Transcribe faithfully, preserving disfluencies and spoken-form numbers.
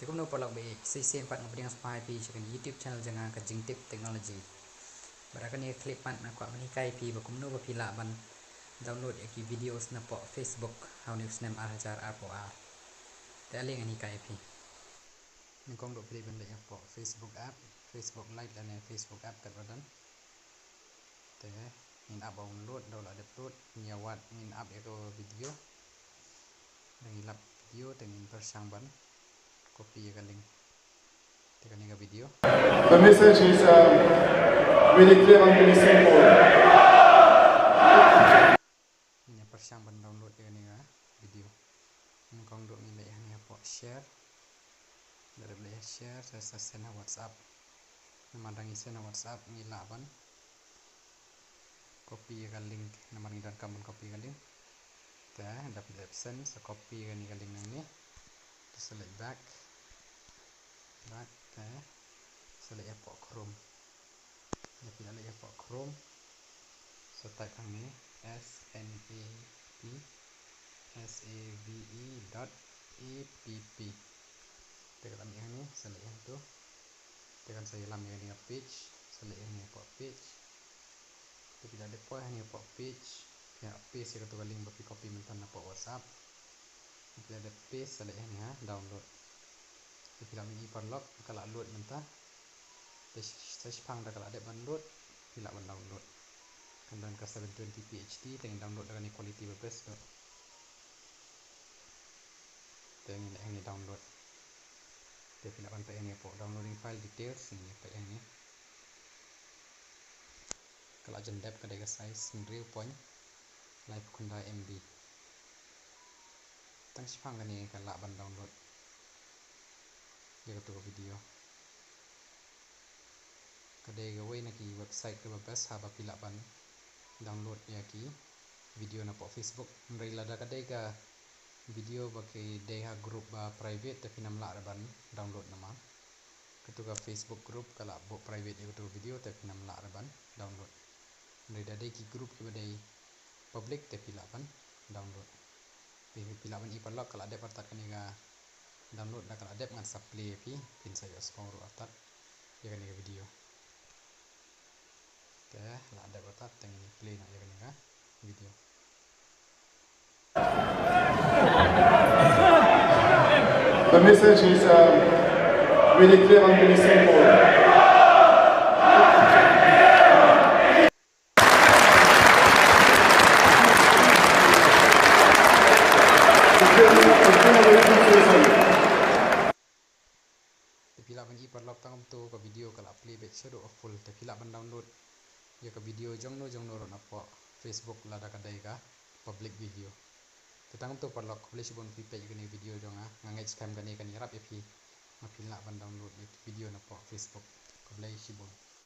Kumno paralok ba ïeit, sa shisien pat nga pdiang sngewbha ïa phi sha kane ka YouTube channel jong nga, ka Jingtip Technology. Bad ha kane ka clip pat nga kwah ban hikai ïa phi ba kumno ba phi lah ban download ïa ki videos napoh Facebook ha une u snem ar hajar arphew ar. Te ale ngan hikai ïa phi. Nyngkong duh phi dei ban leit hapoh Facebook app, Facebook Lite lane Facebook app katba don. Te ngin ap ba un load, da u la dep load, ngin ïa wad, ngin ap ïa ka video. Da ngi lap video, te ngin pyrshang ban copy ïa ka link. Te kane ka video. The message is, um, very clear and very simple. Ngin ïa pyrshang ban download ïa kane ka video. Nyngkong duh ngin leit hangne hapoh share. Da dep leit ha share, sa, sa send ha WhatsApp. Namar da ngi send ha WhatsApp, ngi lah ban copy ïa ka link, namar ngi donkam ban copy ïa ka link. Te da phi dep send, sa copy ïa kane ka link nangne. Te sa leit back. Back, te sa leit hapoh Chrome. Ïa phi la leit hapoh Chrome. Sa type hangne S N A P S A V E dot A P P. Te ka la mih hangne, sa leit hangto. Te kan sa ïalam ïa kane ka page, sa leit hangne hapoh page. Te phi la dep poi hangne hapoh page, phi hap paste ïa kato ka link ba phi copy mynta napoh WhatsApp. Te phi la dep paste, sa leit hangne ha download. Te phi la mih i paralok, ka la load mynta. Te sa shiphang da ka la dep ban load, phi lah ban download. Kan don ka seven twenty P H D, te ngin download da kane quality ba best. Te ngin leit hangne download. Te phi lah ban peit hangne hapoh downloading file details, ngin ïa peit hangne. Ka la jan dep, ka dei ka size hynriew point laiphew khyndai M B. Tang shiphang kane ka lah ban download ïa kato ka video. Ka dei kawei na ki website kaba best haba phi lah ban download ïa ki video napoh Facebook. Hynrei lada ka dei ka video ba ki dei ha group ba private, te phin ym lah re ban download namar kato ka Facebook group ka la buh private ïa kato ka video, te phin ym lah re ban download. Hynrei da dei ki group kiba dei public, te phi lah ban download. Te phi lah ban i paralok, ka la dep artat kane ka download, da ka la dep, ngan sa play ïa phi, phin sa ïohsngew ruh artat ïa kane ka video. Te la dep artat, te ngin play noh ïa kane ka video. The message is, um, very clear and very simple. Te phi lah ban i paralok, tang kumto ka video ka la play beit shaduh ka full. Te phi lah ban download ïa ka video jongno jongno ruh napoh Facebook lada ka dei ka public video. Te tang kumto paralok, khublei shibun phi peit ïa kane ka video jong nga. Nga ngeit skhem kane kan ïarap ïa phi, ma phin lah ban download ïa ki video napoh Facebook. Khublei shibun.